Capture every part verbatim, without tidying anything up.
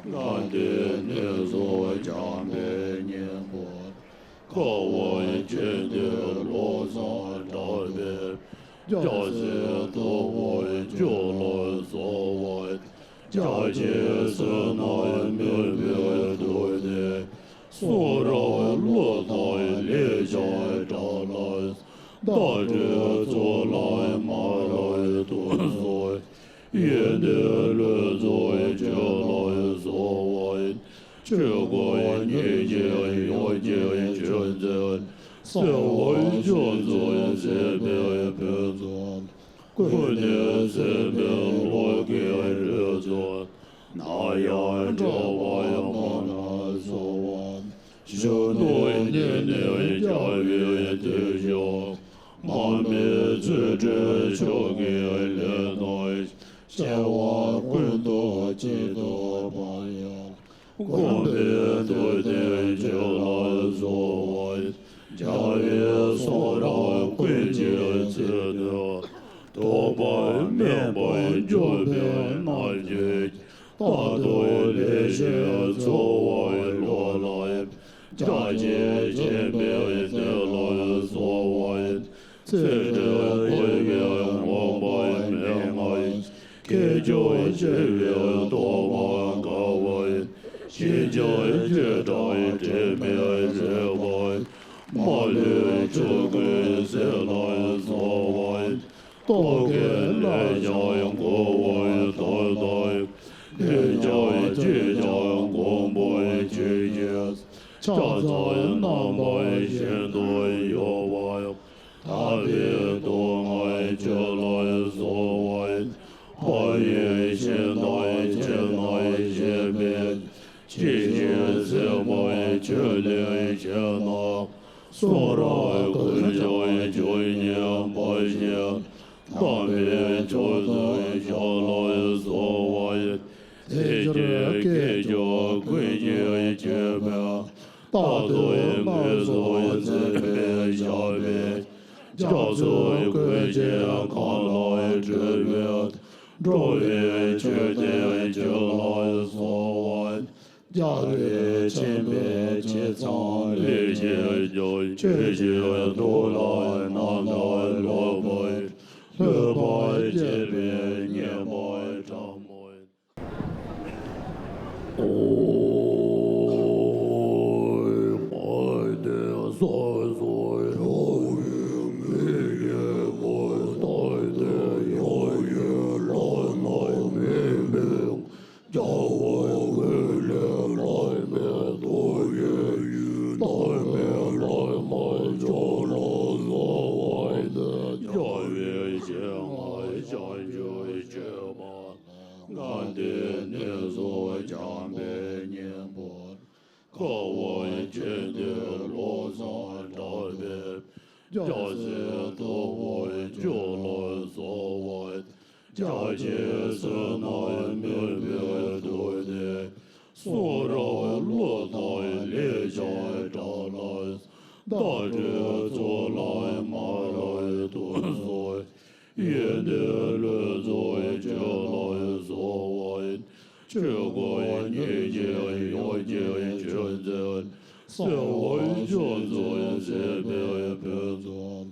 ང་འདི་ནས་སུ་བྱམས་པའི་སྙིང་པོ། དཀའ་བ་སྤྱད་དེ་བློ་བཟང་གྲགས་པའི། རྒྱལ་སྲས་ཐུབ་པ་ཁྱོད་ལ་གསོལ་བ། རྒྱ་ཆེའི་བསོད་ནམས་མུན་པའི་དུས་འདིར། གསུང་རབ་བློ་དང་ལེགས་སྦྱར་གྲགས་ལ། བདག་འདྲའི་གཙུག་ལག་སྨྲ་བའི་དུས་སུ། ཡོན་ཏན་ལོངས་སུ་སྤྱོད་ལ་གསོལ་བ། ཆོས་སྐུ་ཉིད་ཀྱི་ཡོན་ཏན་ཆོས་འཛིན། གསལ་བ་ཆོས་ཚུལ་གཟིགས་པའི་ཕུན་ཚོགས། ཀུན་ནས་གཟིགས་པའི་བློ་གིས་རིག་ཚུལ། ནམ་ཡང་བྲལ་བ་མེད་པར་གསོལ་བ། གཞོན་ནུ་ཉིད་ནས་རྒྱལ་བའི་དུས་སུ། མར་མེ་མཛོད་འགྲེལ་མཆོག་གི་ལས་རྣམས། སྐྱེ་བ་ཀུན་ཏུ་གཅིག་ཏུ་སྤངས་ཡང་། དགོངས་པའི་འདུན་ལྡན་ཁྱོད་ལ་གསོལ་བ། རྒྱལ་བའི་གསུང་རབ་ཀུན་གྱི་ཚིག་དོན། དོགས་པ་མེད་པར་འཇོག་པའི་རྣམ་དཔྱོད། རྟག་ཏུ་ལེགས་བཤད་འཚོལ་བའི་བློ་ལ། རྒྱ་ཆེན་མཁྱེན་པའི་གཏེར་ལ་གསོལ་བ། ཚིག་འབྲུ་བཀོད་པའི་མངོན་པ་མན་ངག་ཁྱད་ཆོས་ཆེ་བའི་རྟོགས་པ་དགའ་བ། ཞི་འཇམ་བྱེ་བྲག་དྲི་མེད་རིག་པ། མ་ལུས་ཆོས་སྐུའི་ཟེར་ལ་གསོལ་བ། རྟོག་གེ་ལས་ཀྱང་གོལ་བ་ལྟར་དང་། ལྷུན་གྱིས་ཅིས་ཀྱང་གོམས་པར་བྱེད་ཅིང་། ཕྱག་འཚལ་རྣམ་པ་བཞིན་དུ་གཡོ་བ། དག་པའི་སྡུག་བསྔལ་ཁྱོད་ལ་གསོལ་བ། འཕགས་ཡུལ་ཞིང་དང་ཁྱིམ་ནས་གཞན་མིན། ཇི་ཞིག་གཟིགས་པར་ཁྱོད་ལས་བྱེད་ན། གསུང་རབ་ཀུན་ཀྱང་ཁྱོད་ཉིད་འབའ་ཞིག་དམ་པའི་ཆོས་སུ་ཞུགས་ལ་གསོལ་བ། དེ་ཕྱིར་སྐད་ཅིག་ཀུན་གྱིས་བརྗོད་པའི། རྟག་ཏུ་དངོས་སུ་འཛིན་པའི་ཞབས་པད། རྒྱ་མཚོ་ཀུན་གྱི་གངས་ལ་སྤྲུལ་པའི། འགྲོ་བའི་མཆོད་རྟེན་ཁྱོད་ལ་གསོལ་བ། རྒྱལ་བའི་ཆེན་པོའི་ཆེ་ཚང་ལས་ཀྱི་རྒྱུ། ཆོས་ཀྱི་མཐུ་ལ་རྣམ་དག་སློབ་པར། སློབ་པར་བྱེད་པའི་སྙན་པ་དྲང་མོ། ཨོ། དཔལ་ལྡན་ས་སོགས་ཡོ་བའི་མི་ཡི་མོ། བཏང་སྟེ་ཡོ་ཡི་ལོ་ནོ་མི་མི། རྒྱལ་བ་ཀུན་ལས་བླ་མེད་རྡོ་རྗེ་ཡུལ། བདག་མེད་བླ་མ་མཆོག་ལ་གསོལ་བ་འདེབས། རྒྱལ་བའི་ཞལ་སྔ་བྱང་ཆུབ་སྤྱོད་པ་ལ། ང་འདི་ནས་སུ་བྱམས་པའི་སྙིང་པོ། དཀའ་བ་སྤྱད་དེ་བློ་བཟང་གྲགས་པའི། རྒྱལ་སྲས་ཐུབ་པ་ཁྱོད་ལ་གསོལ་བ། རྒྱ་ཆེའི་བསོད་ནམས་མུན་པའི་དུས་འདིར། གསུང་རབ་བློ་དང་ལེགས་སྦྱར་གྲགས་ལ། བདག་འདྲའི་གཙུག་ལག་སྨྲ་བའི་དུས་སུ། ཡོན་ཏན་ལོངས་སུ་སྤྱོད་ལ་གསོལ་བ། ཆོས་སྐུ་ཉིད་ཀྱི་ཡོན་ཏན་ཆོས་འཛིན། གསལ་བ་ཆོས་ཚུལ་གཟིགས་པའི་ཕུན་ཚོགས།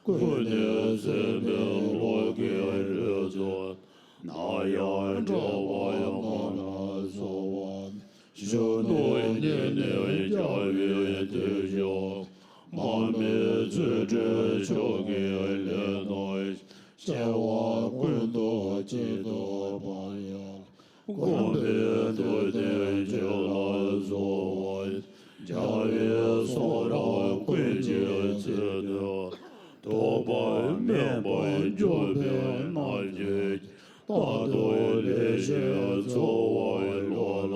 ཀུན་ནས་གཟིགས་པའི་བློ་གིས་རིག་ཚུལ། ནམ་ཡང་བྲལ་བ་མེད་པར་གསོལ་བ། གཞོན་ནུ་ཉིད་ནས་རྒྱལ་བའི་དུས་སུ། མར་མེ་མཛོད་འགྲེལ་མཆོག་གི་ལས་རྣམས། སྐྱེ་བ་ཀུན་ཏུ་གཅིག་ཏུ་སྤངས་ཡང་། དགོངས་པའི་འདུན་ལྡན་ཁྱོད་ལ་གསོལ་བ། རྒྱལ་བའི་གསུང་རབ་ཀུན་གྱི་ཚིག་དོན། དོགས་པ་མེད་པར་འཇོག་པའི་རྣམ་དཔྱོད། རྟག་ཏུ་ལེགས་བཤད་འཚོལ་བའི་བློ་ལ།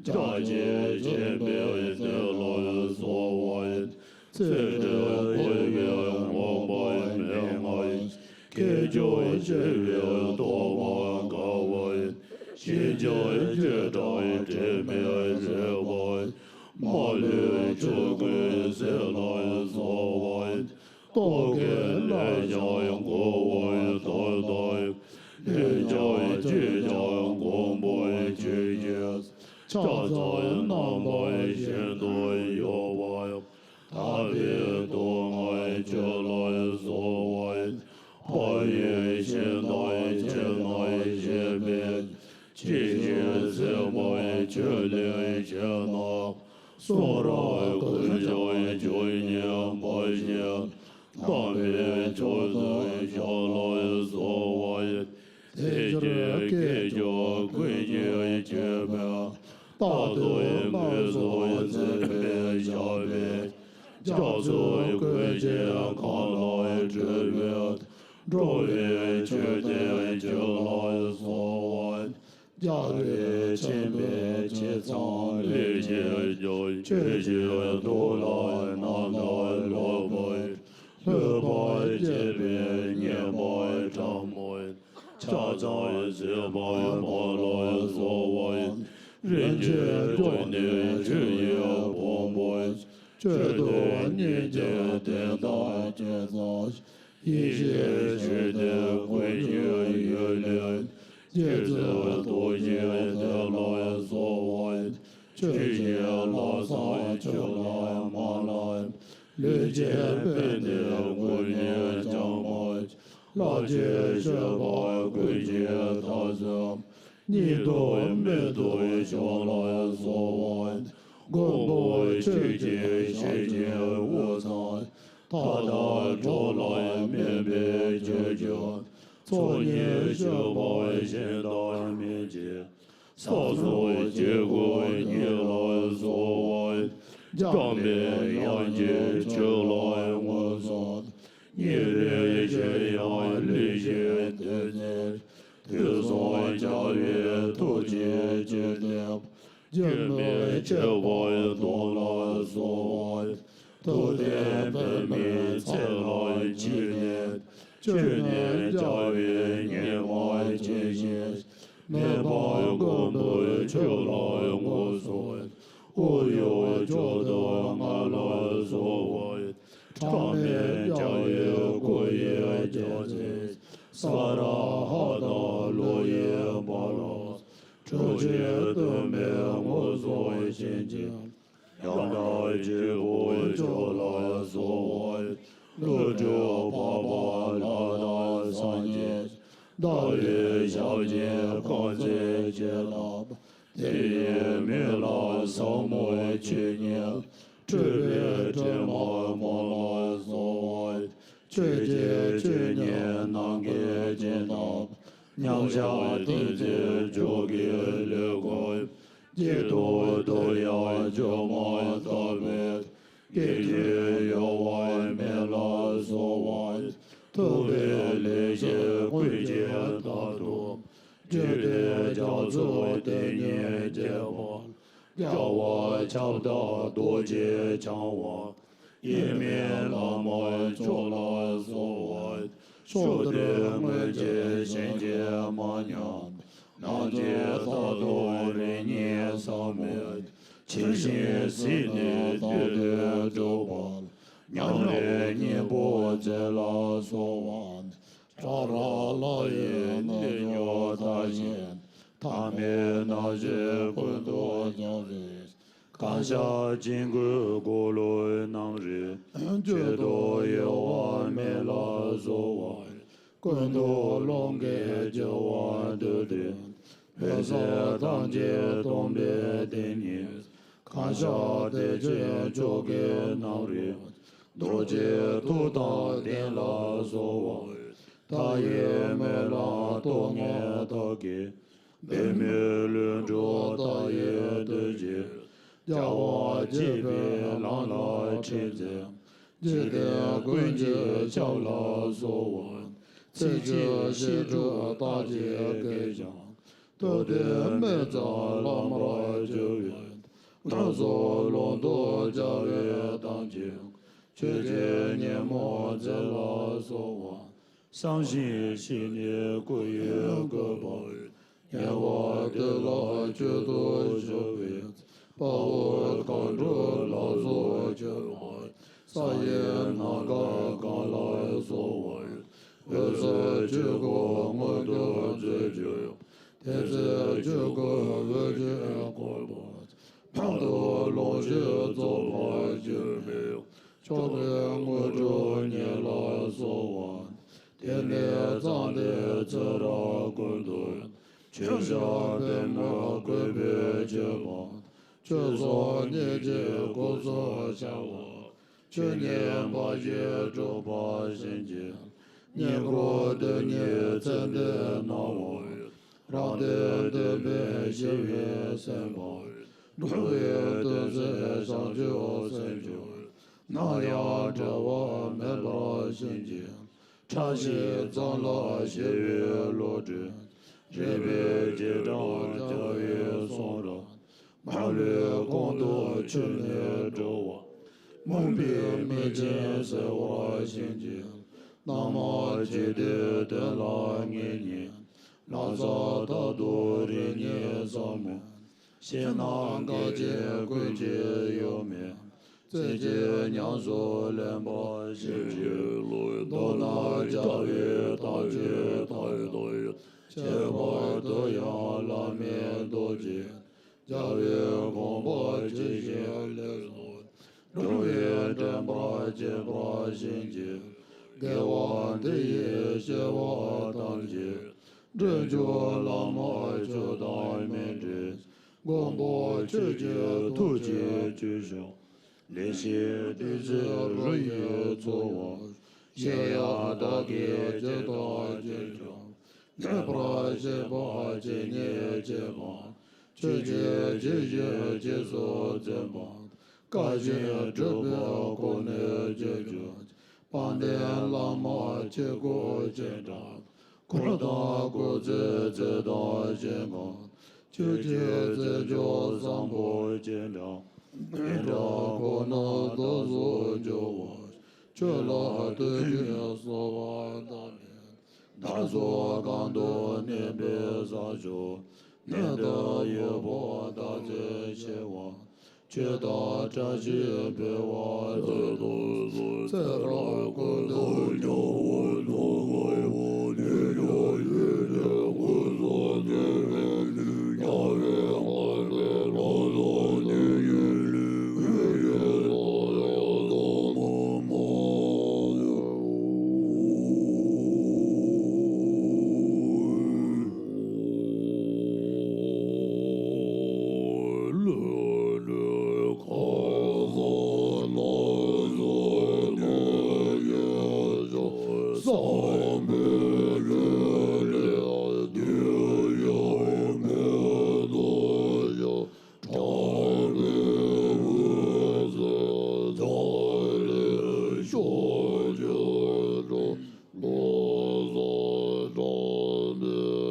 རྒྱ་ཆེན་མཁྱེན་པའི་གཏེར་ལ་གསོལ་བ། ཚིག་འབྲུ་བཀོད་པའི་མངོན་པ་མན་ངག་ཁྱད་ཆོས་ཆེ་བའི་རྟོགས་པ་དགའ་བ། ཞི་འཇམ་བྱེ་བྲག་དྲི་མེད་རིག་པ། མ་ལུས་ཆོས་སྐུའི་ཟེར་ལ་གསོལ་བ། རྟོག་གེ་ལས་ཀྱང་གོལ་བ་ལྟར་དང་། ལྷུན་གྱིས་ཅིས་ཀྱང་གོམས་པར་བྱེད་ཅིང་། ཕྱག་འཚལ་རྣམ་པ་བཞིན་དུ་གཡོ་བ་ཡང་། དག་པའི་སྡུག་བསྔལ་ཆོས་ལ་གཟུང་བ་ཡང་། འཕགས་པའི་ཞིང་དང་ཇི་སྙེད་གཤེགས་པའི། ཇི་ཞིག་སྲིད་པའི་ཆོས་ལས་ཕྱིར་ན། གསུང་རབ་ཀུན་ཀྱང་ཇི་སྙེད་པ་བཞིན། དམ་པའི་ཆོས་སུ་ཞུགས་ལ་གཟུང་བ་ཡང་། དེ་ཕྱིར་སྐད་ཅིག་ཀུན་གྱིས་བརྗོད་པའི། རྟག་ཏུ་དངོས་སུ་འཛིན་པའི་ཞགས་པས། རྒྱ་མཚོ་ཀུན་གྱི་གམ་ལ་སྤྲུལ་པའི། འགྲོ་བའི་ཆོས་དེ་ཆོས་ལ་གཟུང་བ། རྒྱལ་བའི་ཆེན་པོའི་ཆེ་ཚང་ལས་ཀྱི་རྒྱུ། ཆོས་ཀྱི་མཐུ་ལ་རྣམ་དག་སློབ་པའི། བསླུ་བ་བཅས་པའི་ཉེས་པ་ཕྲ་མོ། ཆ་ཚང་ཟད་པར་སྨྲ་ལ་གསོལ་བ་ཡི། རིན་ཆེན་སྒྲོན་མེ་ཆུ་ཡི་ཕུང་པོ། སྤྱོད་དུ་སྙིང་རྗེ་དེ་དག་ཅེས་བྱ། ཡེ་ཤེས་ཆོས་དེ་ཀུན་གྱི་ཡུལ་ལས། རྗེ་བཙུན་རྡོ་རྗེ་དེ་ལ་གསོལ་བ་ཡི། ཆོས་ཀྱི་ལྷ་ཚངས་ཆོས་ལ་སྨྲ་ལ། ལུས་ཀྱི་དཔལ་ལྡན་ཀུན་ནས་བསྐྱངས་པ། ལྷ་ཆོས་སྤྱོད་པ་ཀུན་གྱི་ཐབས་སུ། སྙིགས་དུས་མེད་དུ་བྱོན་ལ་གསོལ་བ། མགོན་པོ་ཆོས་ཀྱི་ཞལ་གྱི་དབུ་ཚང་། མཐའ་དག་འགྲོ་ལ་སྨན་པའི་ཆོས་ཀྱི། ཚོགས་གཉིས་སྤྱོད་པ་གཞན་དག་མེད་ཅིང་། ས་སོགས་སྐྱེ་དགུའི་དཀྱིལ་ལ་གསོལ་བ། འཇམ་པའི་དབྱངས་ཀྱིས་ཆོས་ལ་མངོན་སུམ། ཉེ་རིང་གཞན་ཡང་ལུས་ཀྱི་དོན་གཉེར། དུས་གསུམ་རྒྱལ་བའི་ཐུགས་རྗེའི་བཅུད་བརྟན། སྒྱུ་མའི་ཁྱད་པར་སྟོང་ལ་གསོལ་བ། ཐུབ་བསྟན་པདྨའི་ཚལ་ལ་མཆིས་ནས། སྤྱོད་ནས་རྒྱལ་བའི་ཉི་མ་ཇི་བཞིན། མི་ཕམ་མགོན་པོའི་ཆོས་ལ་མངོན་སུམ། དབུགས་དབྱུང་མཆོག་ཏུ་ང་ལ་གསོལ་བ། ཕྲ་མེན་རྒྱལ་བའི་སྐུ་ཡི་རྒྱལ་མཚན། ས་ར་ཧ་དང་ཀླུ་ཡི་འབར་རླབས། ཁྲོ་ཆུའི་སྟོན་པས་མངོན་སུམ་བཞེངས་ཀྱིས། ཡང་དག་སྤྱི་བོའི་ཕྱོགས་ལ་གསོལ་བ། ཀླུ་སྒྲུབ་འཕགས་པ་ལྷ་དང་སངས་རྒྱས། ཟླ་བའི་ཞབས་ཀྱིས་དཀར་མཛེས་བྱིན་བརླབས། དེ་ཡི་མིག་ལ་ཟབ་མོའི་ཆོས་ཉིད། སྤྲུལ་པའི་དྲི་མ་མང་ལ་གསོལ་བ། ཆོས་ཀྱི་ཆོས་ཉིད་ནམ་མཁའི་སྤྱན་ལྟ་བུ། མཉམ་གཞག་ཏིང་འཛིན་མཆོག་གི་ལུས་འཁོར། སྐྱེ་གདུང་དུ་ཡང་སྒྱུ་མ་ལྟ་བུའི། སྐད་ཅིག་གཡོ་བ་མེད་ལ་གསོལ་བ། ཐུབ་པའི་ལེགས་བཤད་ཀུན་གྱི་མཐར་ཐུག་བརྗོད་བྲལ་རྒྱ་མཚོ་དེ་ཉིད་ཁྱད་པར། རྒྱལ་བ་ཁྱབ་བདག་རྡོ་རྗེ་འཆང་བ། ཡེངས་མེད་བླ་མ་མཆོག་ལ་གསོལ་བ། ཕྱོགས་དུས་སྔོན་གྱི་གཤེན་གྱི་མ་ཉམས། ནམ་འཆི་རྟག་ཏུ་རིང་ཉིད་ཟག་མེད། ཇི་བཞིན་གཟིགས་ནས་བདུད་བཏུལ་བར། ཉམས་ལེན་སྙིང་པོ་མཛད་ལ་གསོལ་བ། ཁྲ་རགས་ལྷ་ཡི་གནས་མཆོག་བདག་གཞན། ཐ་མལ་རྣམ་ཤེས་ཀུན་ཏུ་སྦྱངས་པའི། གང་ཞག་ཅིག་འགོས་འཁོར་ལོའི་རྣམ་རིག་ཆོས་དང་གཡོ་བ་མེད་ལ་གསོལ་བ། ཀུན་ཏུ་རློམ་གྱིས་འགྱུར་བ་འདོད་དེ། འོད་གསལ་ཐམས་ཅད་སྟོང་པའི་གཏིང་ཉིད། གང་ཞག་བདེ་ཆེན་མཆོག་གི་རྣམ་རིག་རྡོ་རྗེའི་ཐུགས་དང་ལྡན་ལ་གསོལ་བ། མཐའ་ཡས་སྨོན་ལམ་སྟོབས་ལྔའི་མཐའ་སྐྱེལ། པདྨའི་ལྷུན་གྲུབ་མཐའ་ཡས་རྡོ་རྗེ། རྒྱལ་བ་དགྱེས་པའི་ལམ་ལ་ཁྲིད་མཛད། འཇིག་རྟེན་ཀུན་གྱི་ཆར་ལ་གསོལ་བ། ཚེ་གཅིག་བཤད་སྒྲུབ་རྟག་བྱེད་སྐལ་བཟང་། ཐུབ་བསྟན་སྨན་རྩ་བླ་མར་གྱུར་པའི། ལམ་གསུམ་ལམ་དུ་རྒྱལ་བའི་དམ་ཅན། ཆོས་ཀྱི་ཉིན་མོ་མཛད་ལ་གསོལ་བ། བསམ་བཞིན་གཤེགས་ནས་སྐུ་ཡི་བཀོད་པ། ཉེ་བར་དུ་ལ་སྤྱོད་དུ་གཞོལ་བའི། དཔའ་བོ་མཁའ་འགྲོ་ལ་སོགས་གྱུར་པ། ས་ཡི་ནམ་མཁའ་གང་ལ་གསོལ་བ། འོད་ཟེར་ཆོས་འཁོར་མངོན་དུ་མཛོད་གྱུར། དེ་ཚེ་ཆོས་སྐུ་འོད་ཀྱིས་བསྐོར་བ། མ་ཐོབ་ལོངས་སྤྱོད་རྫོགས་པར་གྱུར་པའི། མཆོག་གི་དངོས་གྲུབ་ཉིད་ལ་གསོལ་བ། དེ་ནས་གཙང་སྟེ་ཚེ་རབས་ཀུན་ཏུ། ཆོས་ཞབས་པད་མོས་གུས་པས་མཆོད་པ། ཆོས་ཚོགས་གཉིས་ཀྱི་སྐུ་ཚོགས་བྱ་བ། ཆོས་ཉན་པ་ཞིག་སྒྲུབ་པ་བྱིན་གྱིས། ཉེར་དགུ་དོན་གཉིས་ཚེ་འདས་སྣང་བ། རབ་བརྟན་སྟོན་པས་ཞི་བའི་སེམས་དཔའ། འགྲོ་བའི་དོན་མཛད་བྱང་ཆུབ་སེམས་མཆོག། ནམ་ཡང་བྲལ་བ་མེད་པར་བྱིན་གྱིས། ཕྲ་ཞིང་གཙང་ལ་ཞི་བའི་བློ་གྲོས། རིག་པའི་རྗེས་འབྲང་རྒྱལ་བའི་གསུང་རབ། མ་ལུས་གོང་དུ་ཆུད་ནས་འགྲོ་བ། མུན་པའི་མིག་ཅན་སེལ་བར་བྱིན་གྱིས། སྣང་བ་ཇི་ལྟའི་དོན་ལ་ངེས་ནས། ལམ་ཟབ་མཐར་ཐུག་རིམ་གཉིས་ཟབ་མོ། ཤེས་རྣམ་འགག་ཅིང་ཀུན་གྱིས་གཡོ་མེད། རྩེ་གཅིག་ཉམས་སུ་ལེན་པར་བྱིན་གྱིས་རློབས། མདོར་ན་རྒྱལ་བའི་ཐམས་ཅད་ཐར་པའི། ཁྱད་པར་དུ་ཡང་བླ་མེད་རྡོ་རྗེ། རྒྱལ་བའི་དགོངས་པ་ཇི་བཞིན་ལེགས་སོ། འགྲོ་བའི་དྲན་པ་བརྗེད་པར་བྱིན་གྱིས། དགེ་བ་འདི་ཡིས་སྐྱེ་བ་ཐམས་ཅད། འདྲེན་གྱུར་བླ་མ་མཆོག་དང་སྨིན་གྲོལ། མགོན་པོ་ཁྱོད་ཀྱི་ཐུགས་རྗེས་བརྗོད་བྱ། ལེགས་བཤད་བདུད་རྩིའི་རོ་ཡིས་ཚོལ་བ། གཞན་ཡང་བདག་གིས་ཇི་ལྟར་བགྱིས་ཀྱང་། ཉེས་པར་བྱས་པ་ཇི་སྙེད་བགྱིས་པ། ཆོས་ཀྱི་རྗེ་བཞིན་རྗེས་སུ་འཛིན་པ། བཀའ་བཞིན་སྒྲུབ་པའི་སྒོ་ནས་རྗེས་འཇུག་དཔལ་ལྡན་བླ་མ་སྤྱི་སྒོ་སྤྱན་དྲངས། འཁོར་དང་སྐུ་ཚེའི་ཚད་དང་ཞིང་ཁམས། ཆོས་ཀྱི་རྩེ་འཇོག་བཟང་པོ་སྤྱན་དྲངས། སྙན་གྲགས་འཁོར་རྣམས་བདག་སོགས་འབྱོར་བར། ཆོས་ལ་བསྟོད་ཅིང་གསོལ་བ་བཏབ་ནས། བདག་སོགས་གང་དུ་གནས་པའི་ས་ཕྱོགས། གནས་འདིར་ཡོད་པར་བདག་བརྩོན་ཆེ་བ། ཆོས་དང་བཀྲ་ཤིས་འཕེལ་བར་མཛད་དུ་གསོལ། ཚེ་རབས་ཀུན་ཏུ་ཉམས་སུ་ལེན་པར་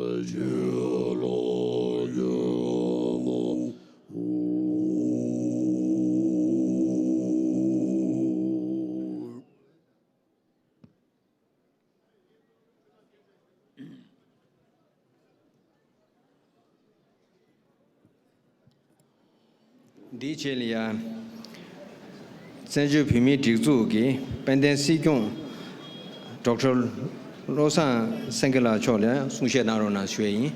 བྱིན་གྱིས་རློབས། འདིའི་རྗེས་ལ་ཡང་། བཙན་བྱོལ་བོད་མིའི་སྒྲིག་འཛུགས་ཀྱི་དཔལ་ལྡན་སྲིད་སྐྱོང་ཌོག་ཊར་བློ་བཟང་སེང་གེ་ལགས་མཆོག་ལ་གསུང་བཤད་གནང་རོགས་གནང་ཞུ་ཡས་ཡིན།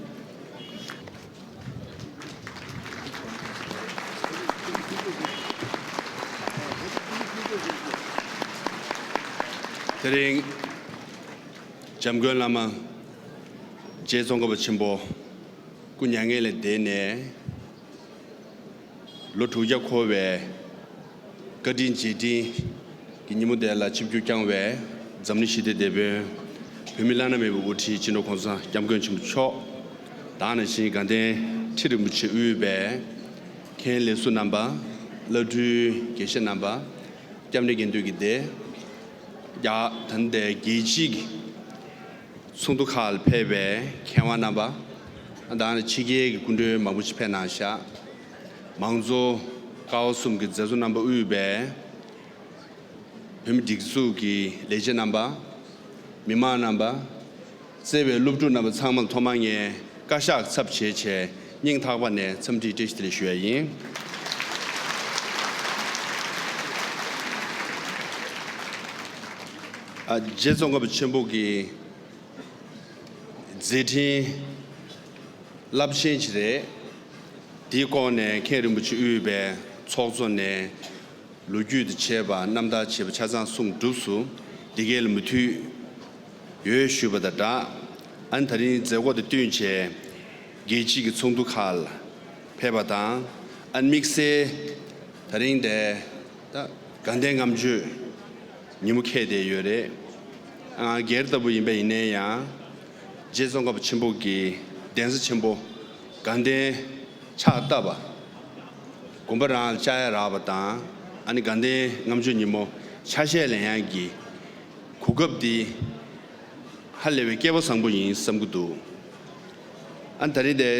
དེ་རིང་འཇམ་མགོན་བླ་མ་རྗེ་ཙོང་ཁ་པ་ཆེན་པོ་སྐུ་མྱ་ངན་ལས་འདས་ནས་ལོ་དྲུག་བརྒྱ་འཁོར་བའི་བཀའ་དྲིན་རྗེས་དྲན་གྱི་ཉིན་མོ་དེ་ལ་ཆིབས་བསྒྱུར་བསྐྱངས་པའི་འཛམ་གླིང་ཞི་བདེའི་དེད་དཔོན། བོད་མི་བླ་ན་མེད་པའི་དབུ་ཁྲིད་སྤྱི་ནོར་གོང་ས་སྐྱབས་མགོན་ཆེན་པོ་མཆོག། ད་ག་ནང་བཞིན་དགའ་ལྡན་ཁྲི་རིན་པོ་ཆེ་དབུས་པའི་མཁན་ལས་ཟུར་རྣམ་པ། བླ་སྤྲུལ་དགེ་བཤེས་རྣམ་པ། སྐྱབས་གནས་དགེ་འདུན་གྱི་སྡེ། ཡ། ད་ལྟའི་རྒྱལ་སྤྱིའི་ཚོགས་འདུ་ཁག་ལ་ཕེབས་པའི་མཁས་དབང་རྣམ་པ། ད་ག་ནང་ཕྱི་རྒྱལ་གྱི་སྐུ་མགྲོན་མང་པོ་ཞིག་ཕེབས་གནང་ཤག། མང་གཙོ་ཀ་བ་གསུམ་གྱི་མཛད་གཙོ་རྣམ་པ་དབུས་པའི་བོད་མི་སྒྲིག་འཛུགས་ཀྱི་ལས་བྱེད་རྣམ་པ། མི་མང་རྣམ་པ། བརྩེ་བའི་སློབ་ཕྲུག་རྣམ་པ་ཚང་མ་ལ་ཐོག་མར་ངས་བཀའ་ཤག་ཚབ་བྱས་བྱས་སྙིང་ཐག་པ་ནས་འཚམས་འདྲི་བཀྲ་ཤིས་བདེ་ལེགས་ཞུ་ཡ་ཡིན། ཨ། རྗེ་ཙོང་ཁ་པ་ཆེན་པོ་གི་མཛད་འཕྲིན་ རླབས་ཆེན་ཞིག་རེད། དེའི་སྐོར་ནས་མཁན་རིན་པོ་ཆེ་དབུས་པའི་ཚོགས་གཙོ་ནས་ལོ་རྒྱུས་དང་བཅས་པ་རྣམ་ཐར་བཅས་པ་ཆ་ཚང་གསུངས་གྲུབ་སོང་། འདི་གའི་ལ་མུ་མཐུད་ཡོད་ཞུས་པ་དང་སྦྲགས། ཨ་ནི་དེ་རིང་མཛད་སྒོ་དང་བསྟུན་བྱས་རྒྱལ་སྤྱི་གི་ཚོགས་འདུ་ཁག་ལ་ཕེབས་པ་དང་། ཨ་ནི་དམིགས་བསལ་དེ་རིང་དེ་ད་དགའ་ལྡན་ལྔ་མཆོད་ཉིན་མོ་འཁེལ་བསྡད་ཡོད་རེད། ཨ་སྒེར་ལྟ་བུ་ཡིན་པ་ཡིན་ན་ཡང་རྗེ་ཙོང་ཁ་པ་ཆེན་པོ་གི་གདན་ས་ཆེན་པོ་དགའ་ལྡན་ཕྱག་བཏབ་པ། དགོན་པ་རང་ལ་བཅར་ཡ་རག་པ་དང་། ཨ་ནི་དགའ་ལྡན་ལྔ་མཆོད་ཉིན་མོ་ཆ་ཤས་ལེན་ཡ་གི་གོ་སྐབས་འདི་ཧ་ལས་པའི་སྐལ་བ་བཟང་པོ་ཡིན་བསམ་གྱི་འདུག་ཨ་ནི་ད་རེས་དེ་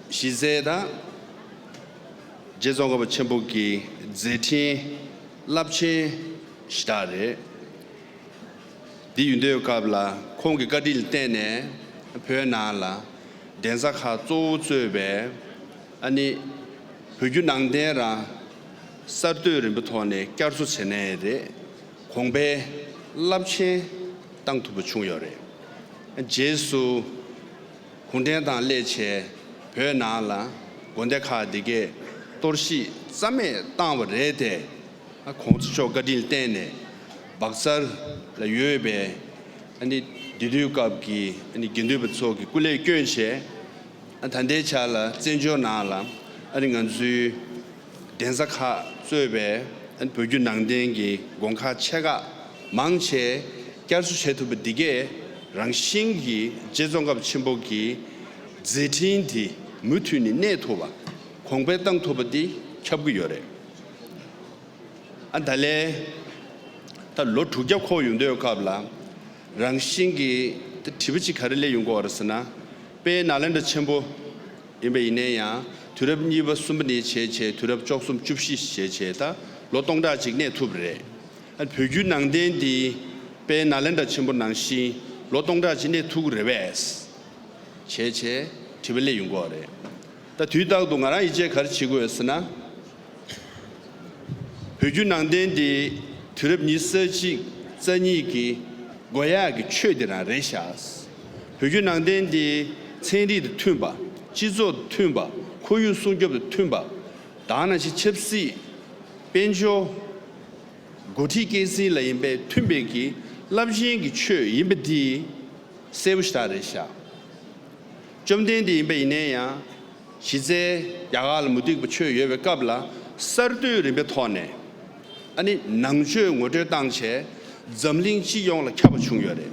གཞི་རྩའི་ད་རྗེ་ཙོང་ཁ་པ་ཆེན་པོ་གི་མཛད་འཕྲིན་རླབས་ཆེན་ཞེ་དྲག་རེད། འདི་ཡོད་དུས་སྐབས་ལ་ཁོང་གི་བཀའ་དྲིན་ལ་བརྟེན་ནས་བོད་ནང་ལ་གདན་ས་ཁག་གཙོ་བོ་གཙོས་པའི་ཨ་ནི་བོད་བརྒྱུད་ནང་བསྟན་རང་གསར་གཏོད་རིམ་པའི་ཐོག་ནས་བསྐྱར་གསོ་བྱས་ནའི་རེད། གོང་འཕེལ་རླབས་ཆེན་བཏང་ཐུབ་པ་བྱུང་ཡོད་རེད། རྗེས་སུ་གུང་ཁྲན་ཏང་སླེབས་བྱས་བོད་ནང་ལ་དགོན་སྡེ་ཁག་འདི་གས་གཏོར་བཤིག་རྩ་མེད་བཏང་བ་རེད་དེ། ཨ་གོང་ས་མཆོག་བཀའ་དྲིན་ལ་བརྟེན་ནས་བག་ཚར་ལ་ཡོད་པའི་ཨ་ནི་དེ་དུས་སྐབས་ཀྱི་ཨ་ནི་དགེ་འདུན་པ་ཚོ་གི་སྐུ་ལས་བསྐྱོན་བྱས། ཨ་ད་ལྟའི་ཆ་ལ་བཙན་བྱོལ་ནང་ལ་ཨ་ནི་ང་ཚོའི་གདན་ས་ཁག་གཙོས་པའི་ཨ་ནི་བོད་བརྒྱུད་ནང་བསྟན་གྱི་དགོན་ཁག་ཆེ་ཁག་མང་ཆེ་བསྐྱར་གསོ་བྱེད་ཐུབ་པ་འདི་གས་རང་བཞིན་གྱིས་རྗེ་ཙོང་ཁ་པ་ཆེན་པོ་གི་མཛད་འཕྲིན་དེ་མུ་མཐུད་ནས་གནས་ཐུབ་པ། གོང་འཕེལ་བཏང་ཐུབ་པ་འདི་ཁྱབ་ཀྱི་ཡོད་རེད། ཨ་ད་ལས་ད་ལོ་དྲུག་བརྒྱ་འཁོར་ཡོང་དུས་སྐབས་ལ་རང་བཞིན་གྱིས་ད་དྲི་བ་གཅིག་ག་རེ་སླེབས་ཡོང་གི་ཡོད་རེད་ཟེར་ན། དཔལ་ནཱ་ལེནྡྲ་ཆེན་པོ་ཡིན་པ་ཡིན་ན་ཡང་དུས་རབས་གཉིས་པ་གསུམ་པ་ནས་བྱས་བྱས་དུས་རབས་བཅུ་གསུམ་བཅུ་བཞི་བྱས་བྱས་ད་ལོ་སྟོང་ཕྲག་གཅིག་གནས་ཐུབ་པ་རེད། ཨ་བོད་བརྒྱུད་ནང་བསྟན་འདི་དཔལ་ནཱ་ལེནྡྲ་ཆེན་པོ་ནང་བཞིན་ལོ་སྟོང་ཕྲག་གཅིག་གནས་ཐུབ་ཀྱི་རེད་པས། བྱས་བྱས་དྲི་བ་སླེབས་ཡོང་གི་ཡོད་རེད། ད་དུས་རྟག་ཏུ་ང་རང་ཡིད་ཆེས་ག་རེ་བྱེད་དགོས་ཟེར་ན། བོད་བརྒྱུད་ནང་བསྟན་འདི་དུས་རབས་ཉི་ཤུ་རྩ་གཅིག་རྩ་གཉིས་ཀྱི་དགོས་ཡག་གི་ཆོས་འདི་རང་རེད་ཤག་བོད་བརྒྱུད་ནང་བསྟན་འདི་ཚན་རིག་དང་མཐུན་པ། སྤྱི་ཚོགས་དང་མཐུན་པ། ཁོར་ཡུག་སྲུང་སྐྱོབ་དང་མཐུན་པ། ད་ནང་བཞིན་ཆབ་སྲིད། དཔལ་འབྱོར། འགོ་ཁྲིད་སྐྱེད་སྲིང་ལ་ཡིན་པའི་མཐུན་པའི་གི་རླབས་ཆེན་གྱི་ཆོས་ཡིན་པ་འདི་གསལ་པོ་ཞེ་དྲག་རེད་ཤག་བཅོམ་ལྡན་འདས་ཡིན་པ་ཡིན་ན་ཡང་གཞི་རྩའི་རྒྱ་གར་ལ་མུ་སྟེགས་པ་ཆོས་ཡོད་པའི་སྐབས་ལ་གསར་གཏོད་རིམ་པའི་ཐོག་ནས་ཨ་ནི་ནང་ཆོས་ངོ་སྤྲོད་བཏང་བྱས་འཛམ་གླིང་སྤྱི་ཡོངས་ལ་ཁྱབ་པ་བྱུང་ཡོད་རེད།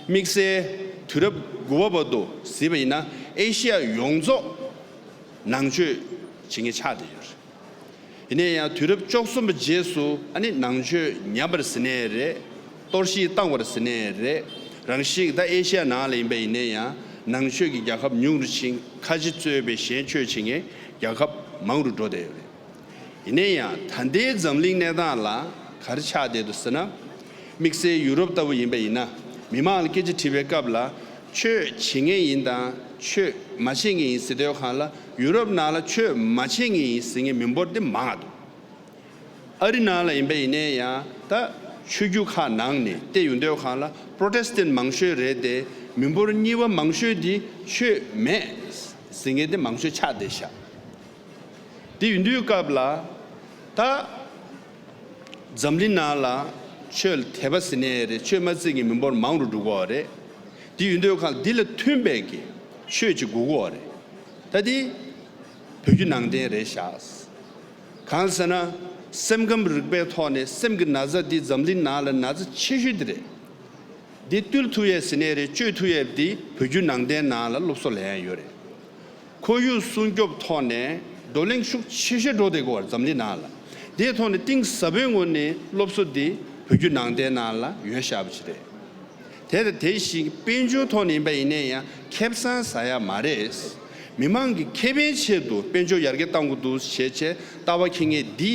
དམིགས་བསལ་དུས་རབས་དགུ་པ་བར་དུ་གཟིགས་པ་ཡིན་ན་ཨེ་ཤི་ཡ་ཡོངས་རྫོགས་ནང་ཆོས་བྱེད་མཁན་ཆགས་བསྡད་ཡོད་རེད། ཡིན་ན་ཡང་དུས་རབས་བཅུ་གསུམ་པ་རྗེས་སུ་ཨ་ནི་ནང་ཆོས་ཉམས་པར་ཟིན་ནའི་རེད། གཏོར་བཤིག་བཏང་བར་ཟིན་ནའི་རེད། རང་བཞིན་ད་ཨེ་ཤི་ཡ་ནང་ལ་ཡིན་པ་ཡིན་ན་ཡང་ནང་ཆོས་ཀྱི་རྒྱལ་ཁབ་ཉུང་རུ་ཕྱིན། ཁ་ཆེ་གཙོས་པའི་གཞན་ཆོས་བྱེད་མཁན་རྒྱལ་ཁབ་མང་རུ་འགྲོ་བསྡད་ཡོད་རེད། ཡིན་ན་ཡང་ད་ལྟའི་འཛམ་གླིང་གནས་སྟངས་ལ་ག་རེ་ཆགས་བསྡད་འདུག་ཟེར་ན། དམིགས་བསལ་ཡུ་རོབ་ལྟ་བུ་ཡིན་པ་ཡིན་ན་མི་མང་ལ་སྐད་ཆ་དྲིས་པའི་སྐབས་ལ་ཆོས་བྱེད་མཁན་ཡིན་དང་ཆོས་མ་བྱེད་མཁན་ཡིན་ཟེར་དུས་སྒང་ལ་ཡུ་རོབ་ནང་ལ་ཆོས་མ་བྱེད་མཁན་ཡིན་ཟེར་མཁན་མི་འབོར་དེ་མང་ང་འདུག་ཨ་རི་ནང་ལ་ཡིན་པ་ཡིན་ན་ཡང་ད་ཆོས་བརྒྱུད་ཁག་ནང་ནས་བལྟས་ཡོང་དུས་སྒང་ལ་པྲོ་ཊེ་སི་ཊན་མང་ཤོས་རེད་དེ། མི་འབོར་གཉིས་པ་མང་ཤོས་དེ་ཆོས་མེད་ཟེར་མཁན་དེ་མང་ཤོས་ཆགས་བསྡད་ཤག་དེ་ཡིན་དུས་སྐབས་ལ་ད་འཛམ་གླིང་ནང་ལ་ཆོས་ལ་དད་པ་ཟེར་ནའི་རེད། ཆོས་མ་བརྩི་མཁན་མི་འབོར་མང་རུ་འགྲོ་གི་ཡོད་རེད། དེ་ཡིན་དུས་སྒང་འདི་ལ་མཐུན་པའི་གི་ཆོས་ཅིག་དགོས་ཀྱི་ཡོད་རེད། ད་དེ་བོད་བརྒྱུད་ནང་བསྟན་རེད་ཤག་གང་ཟེར་ན་སེམས་ཁམས་རིག་པའི་ཐོག་ནས་སེམས་ཀྱི་ན་ཚ་འདི་འཛམ་གླིང་ནང་ལ་ན་ཚ་ཆེ་ཤོས་དེ་རེད། འདི་བཏུལ་ཐུབ་ཡས་ཟེར་ནའི་རེད། བཅོས་ཐུབ་ཡས་འདི་བོད་བརྒྱུད་ནང་བསྟན་ནང་ལ་སློབ་གསོ་ལེན་ཡས་ཡོད་རེད། ཁོར་ཡུག་སྲུང་སྐྱོབ་ཐོག་ནས་བགྲོ་གླེང་ཤུགས་ཆེ་ཤོས་འགྲོ་བསྡད་ཀྱི་ཡོད་རེད་འཛམ་གླིང་ནང་ལ། དེའི་ཐོག་ནས་གཏིང་ཟབ་པོའི་ངོས་ནས་སློབ་གསོ་འདི་བོད་བརྒྱུད་ནང་བསྟན་ནང་ལ་ཡོད་ཤག་པ་ཅིག་རེད། དེ་དང་དེ་བཞིན་དཔལ་འབྱོར་ཐོག་ནས་ཡིན་པ་ཡིན་ན་ཡང་ཁེ་བཟང་ཟ་ཡ་མ་རེད། མི་མང་གི་ཁེ་ཕན་ཆེད་དུ་དཔལ་འབྱོར་ཡར་རྒྱས་གཏང་དགོས་འདུག་ཞེས་བྱས་ལྟ་བ་འཁྱེར་མཁན་འདི་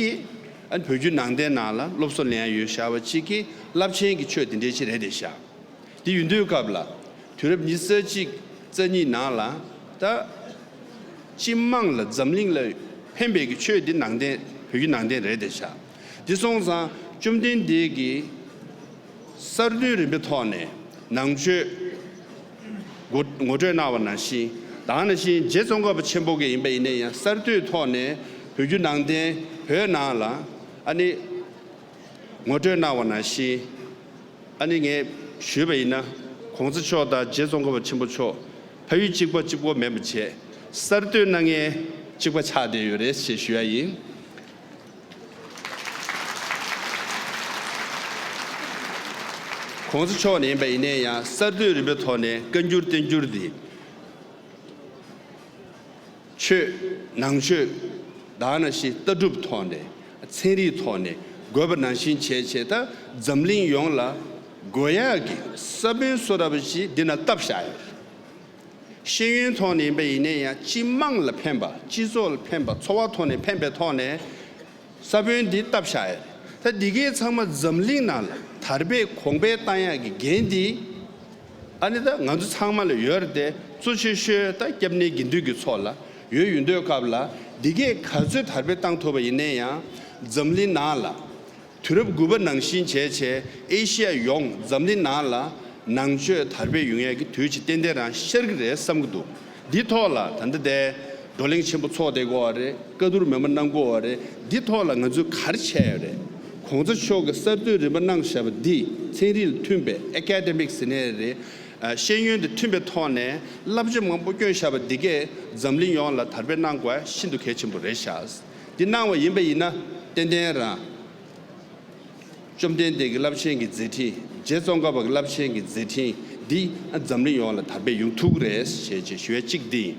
ཨ་ནི་བོད་བརྒྱུད་ནང་བསྟན་ནང་ལ་སློབ་གསོ་ལེན་ཡ་ཡོད་ཤག་པ་ཅིག་གི་རླབས་ཆེན་གྱི་ཆོས་དེ་འདྲའི་ཅིག་རེད་བསྡད་ཤག་དེ་ཡིན་དུས་སྐབས་ལ་དུས་རབས་ཉི་ཤུ་རྩ་གཅིག་རྩ་གཉིས་ནང་ལ་ད་སྤྱི་དམངས་ལ་འཛམ་གླིང་ལ་ཕན་པའི་གི་ཆོས་འདི་ནང་བསྟན་བོད་བརྒྱུད་ནང་བསྟན་རེད་བསྡད་ཤག་དེ་སོང་ཙང་བཅོམ་ལྡན་འདས་ཀྱིས་གསར་གཏོད་རིམ་པའི་ཐོག་ནས་ནང་ཆོས་ངོ་ངོ་སྤྲོད་གནང་བ་ནང་བཞིན་ ད་ག་ནང་བཞིན་རྗེ་ཙོང་ཁ་པ་ཆེན་པོ་གི་ཡིན་པ་ཡིན་ན་ཡང་གསར་གཏོད་ཐོག་ནས་བོད་བརྒྱུད་ནང་བསྟན་བོད་ནང་ལ་ཨ་ནི་ངོ་སྤྲོད་གནང་བ་ནང་བཞིན། ཨ་ནི་ངས་ཞུས་པ་ཡིན་ན། གོང་ས་མཆོག་དང་རྗེ་ཙོང་ཁ་པ་ཆེན་པོ་མཆོག་ཕ་ཡུལ་གཅིག་པ་གཅིག་པོ་མིན་པ་བྱས། གསར་གཏོད་གནང་མཁན་གཅིག་པ་ཆགས་བསྡད་ཡོད་རེད་ཞེས་ཞུ་ཡ་ཡིན། གོང་ས་མཆོག་ནས་ཡིན་པ་ཡིན་ན་ཡང་གསར་གཏོད་རིམ་པའི་ཐོག་ནས་བཀའ་འགྱུར་བསྟན་འགྱུར་འདི། ཆོས། ནང་ཆོས། ད་ག་ནང་བཞིན་ལྟ་གྲུབ་ཐོག་ནས། ཚན་རིག་ཐོག་ནས་དགོས་པ་ནང་བཞིན་བྱས་བྱས། ད་འཛམ་གླིང་ཡོངས་ལ་དགོས་ཡག་གི་ས་བོན་བཟོ་འདྲ་པོ་ཞིག་འདི་ན་བཏབ་བཞག་ཡོད། ཤེས་ཡོན་ཐོག་ནས་ཡིན་པ་ཡིན་ན་ཡང་སྤྱི་དམངས་ལ་ཕན་པ། སྤྱི་ཚོགས་ལ་ཕན་པ། འཚོ་བ་ཐོག་ནས་ཕན་པའི་ཐོག་ནས་ས་བོན་འདི་བཏབ་བཞག་ཡོད། ད་འདི་གའི་ཚང་མ་འཛམ་གླིང་ནང་ལ་དར་སྤེལ་གོང་འཕེལ་བཏང་ཡག་གི་འགན་འདི་ཨ་ནི་ད་ང་ཚོ་ཚང་མ་ལ་ཡོད་རེད་དེ། གཙོ་ཆེ་ཤོས་ད་སྐྱབས་གནས་དགེ་འདུན་གྱི་ཚོགས་ལ་ཡོད་ཡོད་དུས་སྐབས་ལ། འདི་གས་ག་ཚོད་དར་སྤེལ་བཏང་ཐུབ་པ་ཡིན་ན་ཡང་། འཛམ་གླིང་ནང་ལ་དུས་རབས་དགུ་པ་ནང་བཞིན་བྱས་བྱས་ཨེ་ཤི་ཡ་ཡོངས་འཛམ་གླིང་ནང་ལ་ནང་ཆོས་དར་སྤེལ་ཡོང་ཡག་གི་དུས་ཅིག་ཏན་ཏན་རང་ཤར་གྱི་རེད་བསམ་གྱི་འདུག་འདི་ཐོག་ལ་ད་ལྟ་དེ་བགྲོ་གླེང་ཆེན་པོ་ཚོགས་བསྡད་ཀྱི་ཡོད་རེད། བཀའ་བསྡུར་མི་མང་གནང་གི་ཡོད་རེད། འདི་ཐོག་ལ་ང་ཚོས་ག་རེ་བྱས་ཡོད་རེད། གོང་ས་མཆོག་གིས་གསར་གཏོད་རིམ་པ་གནང་བཞག་པ་འདི་ཚན་རིག་ལ་མཐུན་པའི་ཨེ་ཀ་ཌེ་མིག་ཟེར་ནའི་རེད། ཨ། ཤེས་ཡོན་དང་མཐུན་པའི་ཐོག་ནས་བསླབ་བྱ་མང་པོ་བསྐྱོན་བཞག་པ་འདི་གས་འཛམ་གླིང་ཡོངས་ལ་དར་སྤེལ་གནང་དགོས་ཤིན་ཏུ་གལ་ཆེན་པོ་རེད་ཤག་འདི་གནང་བ་ཡིན་པ་ཡིན་ན་ཏན་ཏན་རང་བཅོམ་ལྡན་འདས་ཀྱི་རླབས་ཆེན་གྱི་མཛད་འཕྲིན། རྗེ་ཙོང་ཁ་པ་གི་རླབས་ཆེན་གྱི་མཛད་འཕྲིན་འདི་འཛམ་གླིང་ཡོངས་ལ་དར་སྤེལ་ཡོང་ཐུབ་ཀྱི་རེད་ཞེས་ཞེས་ཞུ་བ་གཅིག་འདི་ཡིན།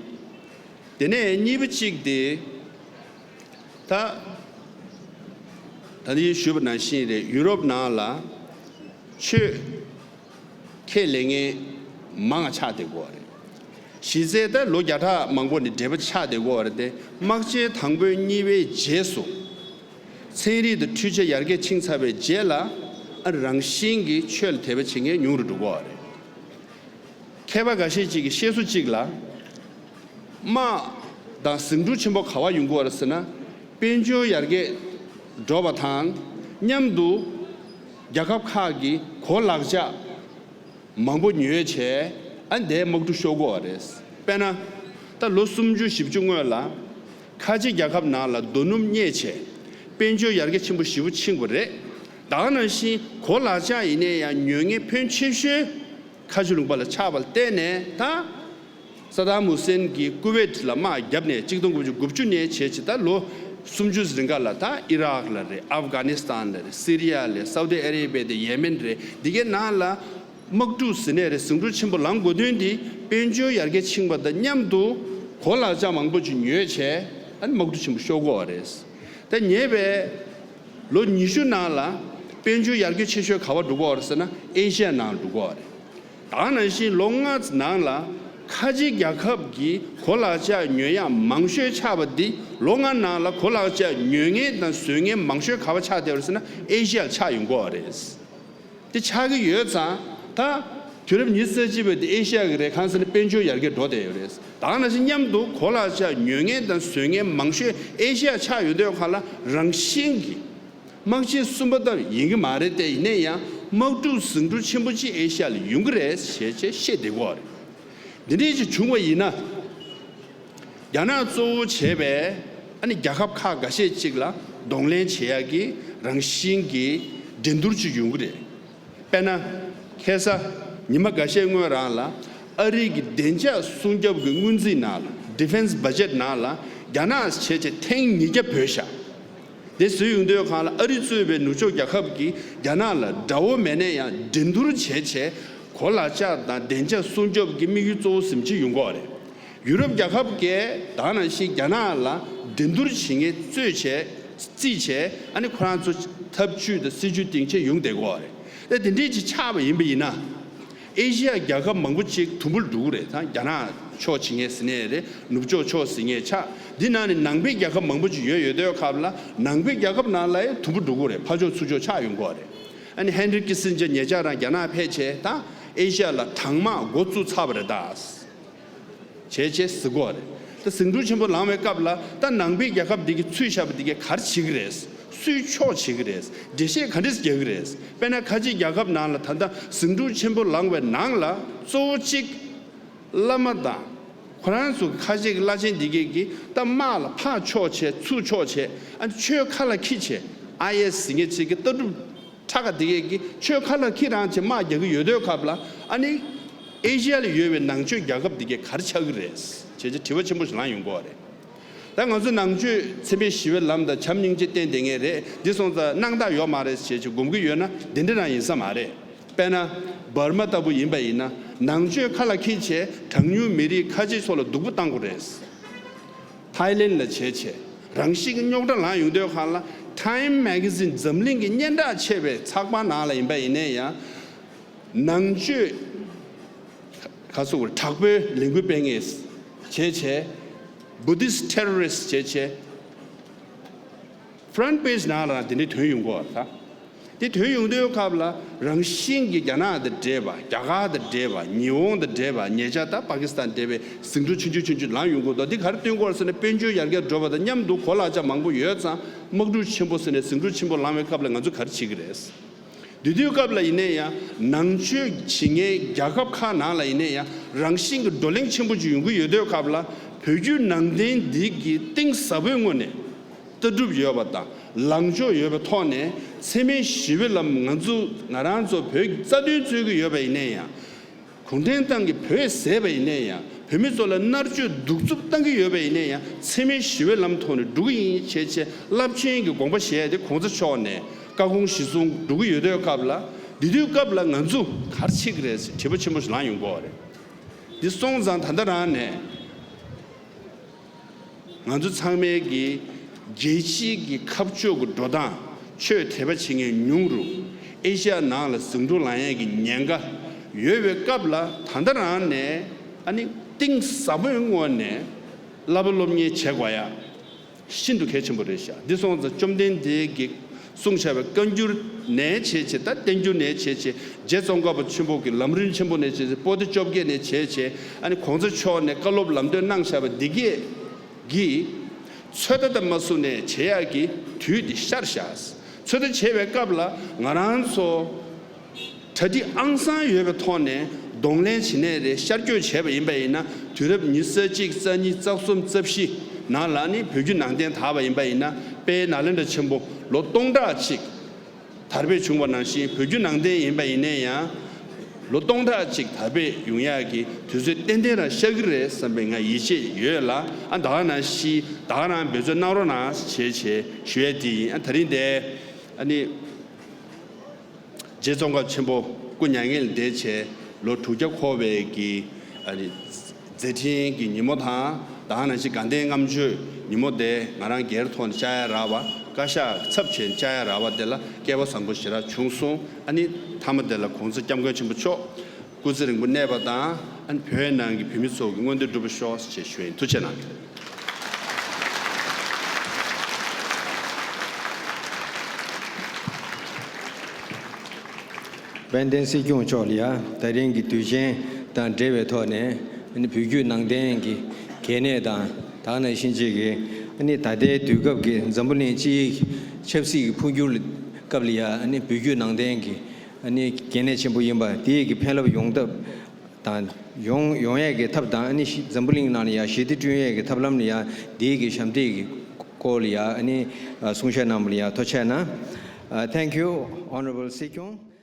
དེ་ནས་གཉིས་པ་གཅིག་དེ། ད་ད་ནི་ཞུས་པ་ནང་བཞིན་རེད། ཡུ་རོབ་ནང་ལ་ཆོས་ཁས་ལེན་མཁན་མང་ང་ཆགས་བསྡད་ཀྱི་ཡོད་རེད། གཞི་རྩའི་ད་ལོ་བརྒྱ་ཕྲག་མང་པོ་ནས་འབྲེལ་བ་ཆགས་བསྡད་ཀྱི་ཡོད་རེད་དེ། དམག་ཆེན་དང་པོའི་གཉིས་པའི་རྗེས་སུ་ཚན་རིག་དང་འཕྲུལ་ཆས་ཡར་རྒྱས་ཕྱིན་ཚར་བའི་རྗེས་ལ། ཨ། རང་བཞིན་གྱིས་ཆོས་ལ་དད་པ་བྱེད་མཁན་ཉུང་རུ་འགྲོ་གི་ཡོད་རེད། མཁས་པ་འགའ་ཤས་ཅིག་གིས་བཤད་སྲོལ་ཅིག་ལ། དམག་དང་ཟིང་འཁྲུག་ཆེན་པོ་ག་པར་ཡོང་གི་ཡོད་རེད་ཟེར་ན། དཔལ་འབྱོར་ཡར་རྒྱས་འགྲོ་བ་དང་མཉམ་དུ་རྒྱལ་ཁབ་ཁག་གི་གོ་ལག་ཆ་མང་པོ་ཉོས་བྱས། ཨ། དེའི་དམག་འཁྲུག་ཤོར་གྱི་ཡོད་རེད། དཔེར་ན། ད་ལོ་སུམ་ཅུ་བཞི་བཅུ་སྔོན་ལ་ཁ་ཆེ་རྒྱལ་ཁབ་ནང་ལ་རྡོ་སྣུམ་རྙེད་བྱས་དཔལ་འབྱོར་ཡར་རྒྱས་ཆེན་པོ་ཞེ་པོ་ཕྱིན་པ་རེད། ད་ག་ནང་བཞིན་གོ་ལག་ཆ་ཡིན་ནའི་ཡང་ཉོ་མཁན་ཕོན་ཆེ་ཤོས་ཁ་ཆེ་ལུང་པ་ལ་ཆགས་པ་ལ་བརྟེན་ནས། ད་ས་དཱམ་ཧུ་སེན་གྱིས་ཀུ་ཝེད་ལ་དམག་བརྒྱབ་ནས་གཅིག་སྟོང་དགུ་བརྒྱ་དགུ་བཅུ་ནས་བྱས་བྱས་ད་ལོ་སུམ་ཅུ་རིང་ག་ལ། ད་ཨི་རག་ལ་རེད། ཨབ་གྷ་ནི་སི་ཐན་ལ་རེད། སི་རི་ཡ་ལ་རེད། སའུ་ཏི་ཨ་རེ་བྷི་ཡ་དང་ཡེ་མེན་རེད། འདི་གའི་ནང་ལ་དམག་འཁྲུག་ཟེར་ནའི་རེད། ཟིང་འཁྲུག་ཆེན་པོ་ལངས་དགོས་དོན་འདི་དཔལ་འབྱོར་ཡར་རྒྱས་ཕྱིན་པ་དང་མཉམ་དུ་གོ་ལག་ཆ་མང་པོ་ཅིག་ཉོས་བྱས། ཨ་ནི་དམག་འཁྲུག་ཆེན་པོ་ཤོར་གྱི་ཡོད་རེད། ད་ཉེ་བའི་ལོ་ཉི་ཤུ་ནང་ལ་དཔལ་འབྱོར་ཡར་རྒྱས་ཆེ་ཤོས་ག་པར་འགྲོ་གི་ཡོད་རེད་ཟེར་ན་ཨེ་ཤི་ཡ་ནང་འགྲོ་གི་ཡོད་རེད། ད་ག་ནང་བཞིན་ལོ་ལྔ་ནང་ལ་ཁ་ཆེ་རྒྱལ་ཁབ་ཀྱི་གོ་ལག་ཆ་ཉོ་ཡག་མང་ཤོས་ཆགས་པ་འདི། ལོ་ལྔ་ནང་ལ་གོ་ལག་ཆ་ཉོ་མཁན་དང་བཟོ་མཁན་མང་ཤོས་ག་པར་ཆགས་བསྡད་ཡོད་རེད་ཟེར་ན་ཨེ་ཤི་ཡར་ཆགས་ཡོང་གི་ཡོད་རེད། དེ་ཆགས་ཀྱི་ཡོད་ཙང་། ད་དུས་རབས་ཉི་ཤུ་རྩ་གཅིག་པ་དེ་ཨེ་ཤི་ཡ་གི་རེད། གང་ཟེར་ན་དཔལ་འབྱོར་ཡར་རྒྱས་འགྲོ་བསྡད་ཡོད་རེད། ད་ག་ནང་བཞིན་མཉམ་དུ་གོ་ལག་ཆ་ཉོ་མཁན་དང་བཟོ་མཁན་མང་ཤོས་ཨེ་ཤི་ཡ་ཆགས་ཡོང་དུས་སྒང་ལ་རང་བཞིན་གྱིས། དམག་ཆེན་གསུམ་པ་ལྟ་བུ་ཡིན་གྱི་མ་རེད་དེ། ཡིན་ན་ཡང་དམག་འཁྲུག་ཟིང་འཁྲུག་ཆེན་པོ་ཅིག་ཨེ་ཤི་ཡ་ལ་ཡོང་གི་རེད་ཞེས་བྱས་བཤད་བསྡད་ཀྱི་ཡོད་རེད། འདི་འདྲ་ཅིག་བྱུང་བ་ཡིན་ན། རྒྱ་ནག་གཙོ་བོ་བྱས་པའི་ཨ་ནི་རྒྱལ་ཁབ་ཁག་འགའ་ཤས་ཅིག་ལ་གདོང་ལེན་བྱེད་ཡག་གི་རང་བཞིན་གྱི་འགྲན་བསྡུར་ཅིག་ཡོང་གི་རེད། དཔེར་ན། ཁ་སང་ཉི་མ་འགའ་ཤས་སྔོན་རང་ལ་ཨ་རི་གི་བདེ་འཇགས་སྲུང་སྐྱོབ་ཀྱི་སྔོན་རྩིས་ནང་ལ། Defense Budget ནང་ལ་རྒྱ་ནག་བྱས་བྱས་ཐེངས་ཉིས་བརྒྱ་བུད་ཤག་དེ་བཟོས་ཡོང་དུས་སྒང་ལ་ཨ་རི་གཙོས་པའི་ནུབ་ཕྱོགས་རྒྱལ་ཁབ་ཀྱིས་རྒྱ་ནག་ལ་དགྲ་བོ་མེད་ན་ཡང་འགྲན་བསྡུར་བྱས་བྱས་གོ་ལག་ཆ་དང་བདེ་འཇགས་སྲུང་སྐྱོབ་ཀྱི་དམིགས་ཡུལ་གཙོ་བོ་ཟིན་བྱས་ཡོང་གི་ཡོད་རེད། ཡུ་རོབ་རྒྱལ་ཁབ་ཀྱིས་ད་ག་ནང་བཞིན་རྒྱ་ནག་ལ་འགྲན་བསྡུར་བྱེད་མཁན་གཙོས་བྱས་རྩིས་བྱས། ཨ་ནི་ཁོ་རང་ཚོ་ཐབས་ཇུས་དང་སྲིད་ཇུས་སྟེང་བྱས་ཡོང་བསྡད་ཀྱི་ཡོད་རེད། ད་དེ་འདྲས་ཅིག་ཆགས་པ་ཡིན་པ་ཡིན་ན། ཨེ་ཤི་ཡ་རྒྱལ་ཁབ་མང་པོ་ཅིག་དུམ་བུར་འགྲོ་གི་རེད། ད་རྒྱ་ནག་ཕྱོགས་བྱེད་མཁན་ཟེར་ནའི་རེད། ནུབ་ཕྱོགས་ཕྱོགས་ཟེར་མཁན་ཆགས། འདི་ནང་ནས་ནང་པའི་རྒྱལ་ཁབ་མང་པོ་ཅིག་ཡོད་ཡོད་དུས་སྐབས་ལ་ནང་པའི་རྒྱལ་ཁབ་ནང་ལ་ཡང་དུམ་བུར་འགྲོ་གི་རེད། ཕར་ཕྱོགས་ཚུར་ཕྱོགས་ཆགས་ཡོང་གི་རེད། ཨ་ནི་ཧན་རི་ཀི་སིན་ཇར་ཉེ་ཆར་རང་རྒྱ་ནག་ཕེབས་བྱས། ད་ཨེ་ཤི་ཡ་ལ་དྭངས་དམག་འགོ་བཙུགས་ཚར་བ་རེད་ད། བྱས་བྱས་ཟེར་གྱི་ཡོད་རེད། ད་ཟིང་འཁྲུག་ཆེན་པོ་ལངས་པའི་སྐབས་ལ་ད་ནང་པའི་རྒྱལ་ཁབ་འདི་གིས་ཚུད་བཞག་པ་འདི་གས་ག་རེ་བྱེད་ཀྱི་རེད། སུས་ཆོག་བྱེད་ཀྱི་རེད། འགྲེལ་བཤད་ག་འདྲས་རྒྱག་གི་རེད། དཔེར་ན་ཁ་ཆེ་རྒྱལ་ཁབ་ནང་ལ་ད་ལྟ་ཟིང་འཁྲུག་ཆེན་པོ་ལངས་པའི་ནང་ལ་གཙོ་བོ་གཅིག་བླ་མ་དང་ ཁོ་རང་ཚོ་ཁ་ཤས་ཀྱི་བླ་ཆེན་འདི་གས་ཀྱིས་ད་དམག་ལ་ཕར་ཕྱོགས་བྱས་ཚུར་ཕྱོགས་བྱས། ཨ་ནི་ཆོས་ཁ་ལ་ཁྱི་བྱས། ཨའི་ཨེ་སི་ཟེར་མཁན་ཅིག་གི་ལྟ་གྲུབ་ཁྲག་ཁ་འདི་གས་ཀྱིས་ཆོས་ཁ་ལ་ཁྱི་རང་བྱས་དམག་རྒྱག་གི་ཡོད་དུས་སྐབས་ལ། ཨ་ནི་ཨེ་ཤི་ཡ་ལ་ཡོད་པའི་ནང་ཆོས་རྒྱལ་ཁབ་འདི་གས་ག་རེ་ཆགས་ཀྱི་རེད་བྱས་བྱས་དྲི་བ་ཆེན་པོ་ཞིག་ལངས་ཡོང་གི་ཡོད་རེད། ད་ང་ཚོ་ནང་ཆོས་འཚེ་མེད་ཞི་བའི་ལམ་དང་བྱམས་སྙིང་རྗེ་བསྟན་བསྡད་མཁན་རེད། འདི་སོང་ཙང་སྣང་དག་ཡོད་མ་རེད་ཅེས་ཅིག་སྒོམ་གྱི་ཡོད་ན་འདི་འདྲ་རང་ཡིན་ས་མ་རེད། དཔེར་ན། འབར་མ་ལྟ་བུ་ཡིན་པ་ཡིན་ན། ནང་ཆོས་ཁ་ལ་འཁྱེར་བྱས་གྲངས་ཉུང་མི་རིགས་ཁ་ཆེ་ཚོ་ལ་སྡུག་པོ་བཏང་དགོས་རེད། ཐའི་ལེན་ལ་བྱས་བྱས་རང་བཞིན་གྱི་རྙོག་དྲ་ལངས་ཡོང་དུས་སྒང་ལ། Time Magazine འཛམ་གླིང་གི་སྙན་གྲགས་ཆེ་བའི་ཚགས་པར་ནང་ལ་ཡིན་པ་ཡིན་ན་ཡང་། ནང་ཆོས་ག་ཟེར་དགོས་རེད། དྲག་པོའི་ལས་འགུལ་སྤེལ་མཁན་བྱས་བྱས། Buddhist terrorist བྱས་བྱས། Front page ནང་ལ་དེ་འདྲའི་ཐོན་ཡོང་གི་ཡོད་རེད་ད། དེ་ཐོན་ཡོང་དུས་སྐབས་ལ་རང་བཞིན་གྱི་རྒྱ་ནག་དང་འབྲེལ་བ། རྒྱ་གར་དང་འབྲེལ་བ། ཉི་ཧོང་དང་འབྲེལ་བ། ཉེ་ཆར་ད་པ་ཀི་སི་ཐན་འབྲེལ་བའི་ཟིང་འཁྲུག་ཆུང་ཆུང་ཆུང་ཆུང་ལངས་ཡོང་གི་འདུག་འདི་ག་རེ་སྟོན་གྱི་ཡོད་རེད་ཟེར་ན། དཔལ་འབྱོར་ཡར་རྒྱས་འགྲོ་བ་དང་མཉམ་དུ་གོ་ལག་ཆ་མང་པོ་ཡོད་ཙང་། དམག་འཁྲུག་ཆེན་པོ་ཟེར་ནས་ཟིང་འཁྲུག་ཆེན་པོ་ལངས་པའི་སྐབས་ལ་ང་ཚོ་ག་རེ་བྱེད་ཀྱི་རེད། དེ་དུས་སྐབས་ལ་ཡིན་ན་ཡང་། ནང་ཆོས་བྱེད་མཁན་རྒྱལ་ཁབ་ཁག་ནང་ལ་ཡིན་ན་ཡང་། རང་བཞིན་གྱི་བགྲོ་གླེང་ཆེན་པོ་ཅིག་ཡོང་གི་ཡོད་དུས་སྐབས་ལ། བོད་བརྒྱུད་ནང་བསྟན་འདི་གི་གཏིང་ཟབ་པོའི་ངོས་ནས་ལྟ་གྲུབ་ཡོད་པ་དང་ལངས་ཕྱོགས་ཡོད་པའི་ཐོག་ནས། འཚེ་མེད་ཞི་བའི་ལམ། ང་ཚོ་ང་རང་ཚོ་བོད་ཀྱི་རྩ་དོན་རྩོད་ཀྱི་ཡོད་པ་ཡིན་ན་ཡང་། གུང་ཁྲན་ཏང་གིས་བོད་ཟས་པ་ཡིན་ན་ཡང་། བོད་མི་ཚོ་ལ་མནར་གཅོད་གདུག་རྩུབ་བཏང་གི་ཡོད་པ་ཡིན་ན་ཡང་། འཚེ་མེད་ཞི་བའི་ལམ་ཐོག་ནས་འགྲོ་གི་ཡིན་བྱས་བྱས་རླབས་ཆེན་གྱི་དགོངས་པ་བཞེས་ཏེ། གོང་ས་མཆོག་ནས་བཀའ་དགོངས་གཞི་བཟུང་འགྲོ་གི་ཡོད་དུས་སྐབས་ལ། དེ་དུས་སྐབས་ལ་ང་ཚོ་ག་རེ་བྱེད་ཀྱི་རེད་ཟེར་དྲི་བ་ཆེན་པོ་ཞིག་ལངས་ཡོང་གི་ཡོད་རེད། འདི་སོང་ཙང་ད་ལྟ་རང་ནས། ང་ཚོ་ཚང་མས་ཀྱི་རྒྱལ་སྤྱིའི་གི་ཁ་ཕྱོགས་ཀྱི་འགྲོ་སྟངས། ཆོས་དད་པ་བྱེད་མཁན་ཉུང་རུང་། ཨེ་ཤ་ཡ་ནང་ལ་ཟིང་འཁྲུག་ལངས་ཡས་ཀྱི་ཉེན་ཁ་ཡོད་པའི་སྐབས་ལ། ད་ལྟ་རང་ནས་ཨ་ནི་གཏིང་ཟབ་པོའི་ངོས་ནས་བསླབ་པ་སློབ་གཉེར་བྱེད་དགོས་ཡ་ཤིན་ཏུ་གལ་ཆེན་པོ་རེད་ཤག་འདི་སོང་ཙང་བཅོམ་ལྡན་འདས་ཀྱིས་གསུངས་བཞག་པའི་བཀའ་འགྱུར་ནས་བྱས་བྱས། ད་བསྟན་འགྱུར་ནས་བྱས་བྱས། རྗེ་ཙོང་ཁ་པ་ཆེན་པོ་གི་ལམ་རིམ་ཆེན་པོ་ནས་བྱས་བྱས། པོ་ཏི་བཅོ་བརྒྱད་ནས་བྱས་བྱས། ཨ་ནི་གོང་ས་མཆོག་ནས་བཀའ་སློབ་ལམ་སྟོན་གནང་བཞག་པ་འདི་གས་ཀྱིས་ཚོད་ལྟ་དང་མ་བཟུང་ནས་བྱེད་ཡག་གི་དུས་འདི་ཤར་བཞག་ཚོད་ལྟ་བྱེད་པའི་སྐབས་ལ་ང་རང་ཚོ་གྲ་སྒྲིག་ཨང་གསར་ཡོད་པའི་ཐོག་ནས་གདོང་ལེན་བྱེད་ནའི་རེད། ཤར་བསྐྱོད་བྱས་པ་ཡིན་པ་ཡིན་ན། དུས་རབས་ཉི་ཤུ་རྩ་གཅིག་རྩ་གཉིས་རྩ་གསུམ་རྩ་བཞི་ནང་ལ་ནི་བོད་བརྒྱུད་ནང་བསྟན་དར་བ་ཡིན་པ་ཡིན་ན། དཔལ་ནཱ་ལེནྡྲ་ཆེན་པོ་ལོ་སྟོང་ཕྲག་གཅིག་དར་སྤེལ་བྱུང་བ་ནང་བཞིན། བོད་བརྒྱུད་ནང་བསྟན་ཡིན་པ་ཡིན་ན་ཡང་། ལོ་སྟོང་ཕྲག་གཅིག་དར་སྤེལ་ཡོང་ཡག་གི་དུས་ཚོད་ཏན་ཏན་རང་ཤར་གི་རེད་བསམ་པའི་ང་ཡིད་ཆེས་ཡོད་ལ། ཨ་ད་ག་ནང་བཞིན་ད་ག་རང་འབད་བརྩོན་གནང་རོགས་གནང་བྱས་བྱས་ཞུ་ཡས་དེ་ཡིན། ཨ་དེ་རིང་འདི་ཨ་ནི་རྗེ་ཙོང་ཁ་པ་ཆེན་པོ་སྐུ་མྱ་ངན་ལས་འདས་བྱས་ལོ་དྲུག་བརྒྱ་འཁོར་བའི་གི་ཨ་ནི་མཛད་འཕྲིན་གྱི་ཉིན་མོ་དང་། ད་ག་ནང་བཞིན་དགའ་ལྡན་ལྔ་མཆོད་ཉིན་མོ་དེ་ང་རང་སྒེར་ཐོག་ནས་བཅར་ཡ་རག་པ། བཀའ་ཤག་ཚབ་བྱས་བཅར་ཡ་རག་པ་དེ་ལ་སྐལ་བ་བཟང་པོ་ཞེ་དྲག་བྱུང་སོང་། ཨ་ནི་མཐའ་མ་དེ་ལ་གོང་ས་སྐྱབས་མགོན་ཆེན་པོ་མཆོག་སྐུ་ཚེ་རིང་པོ་གནས་པ་དང་། ཨ་ནི་བོད་ནང་གི་བོད་མི་ཚོ་གི་མངོན་འདོད་འགྲུབ་པ་ཤོག་ཅེས་ཞུ་ཡིན། ཐུགས་རྗེ་གནང་། དཔལ་ལྡན་སྲིད་སྐྱོང་མཆོག་ལ་ཡ་ད་རིང་གི་དུས་ཆེན་དང་འབྲེལ་བའི་ཐོག་ནས། ཨ་ནི་བོད་བརྒྱུད་ནང་བསྟན་གྱི་གལ་གནད་དང་། ད་ག་ནང་བཞིན་ཅིག་གི་ཨ་ནི་ད་ལྟའི་དུས་སྐབས་ཀྱི་འཛམ་བུ་གླིང་སྤྱིའི་ཆབ་སྲིད་ཀྱི་འཕོ་འགྱུར་སྐབས་ལ་ཡ། ཨ་ནི་བོད་བརྒྱུད་ནང་བསྟན་གྱི་ཨ་ནི་གལ་གནད་ཆེན་པོ་ཡིན་པ། དེའི་གི་ཕན་རླབས་ཡོང་ཐབས་དང་། ཡོང་ཡོང་ཡས་ཀྱི་ཐབས་དང་། ཨ་ནི་ཤི་འཛམ་བུ་གླིང་ནང་ལ་ཡ་ཞི་བདེ་བསྐྲུན་ཡས་ཀྱི་ཐབས་ལམ་ལ་ཡ། དེའི་གི་ཞབས་འདེགས་ཀྱི་སྐོར་ལ་ཡ་ཨ་ནི་གསུང་བཤད་གནང་བ་ལ་ཡ་ཐུགས་རྗེ་གནང་། Thank you, Honorable སྲིད་སྐྱོང་།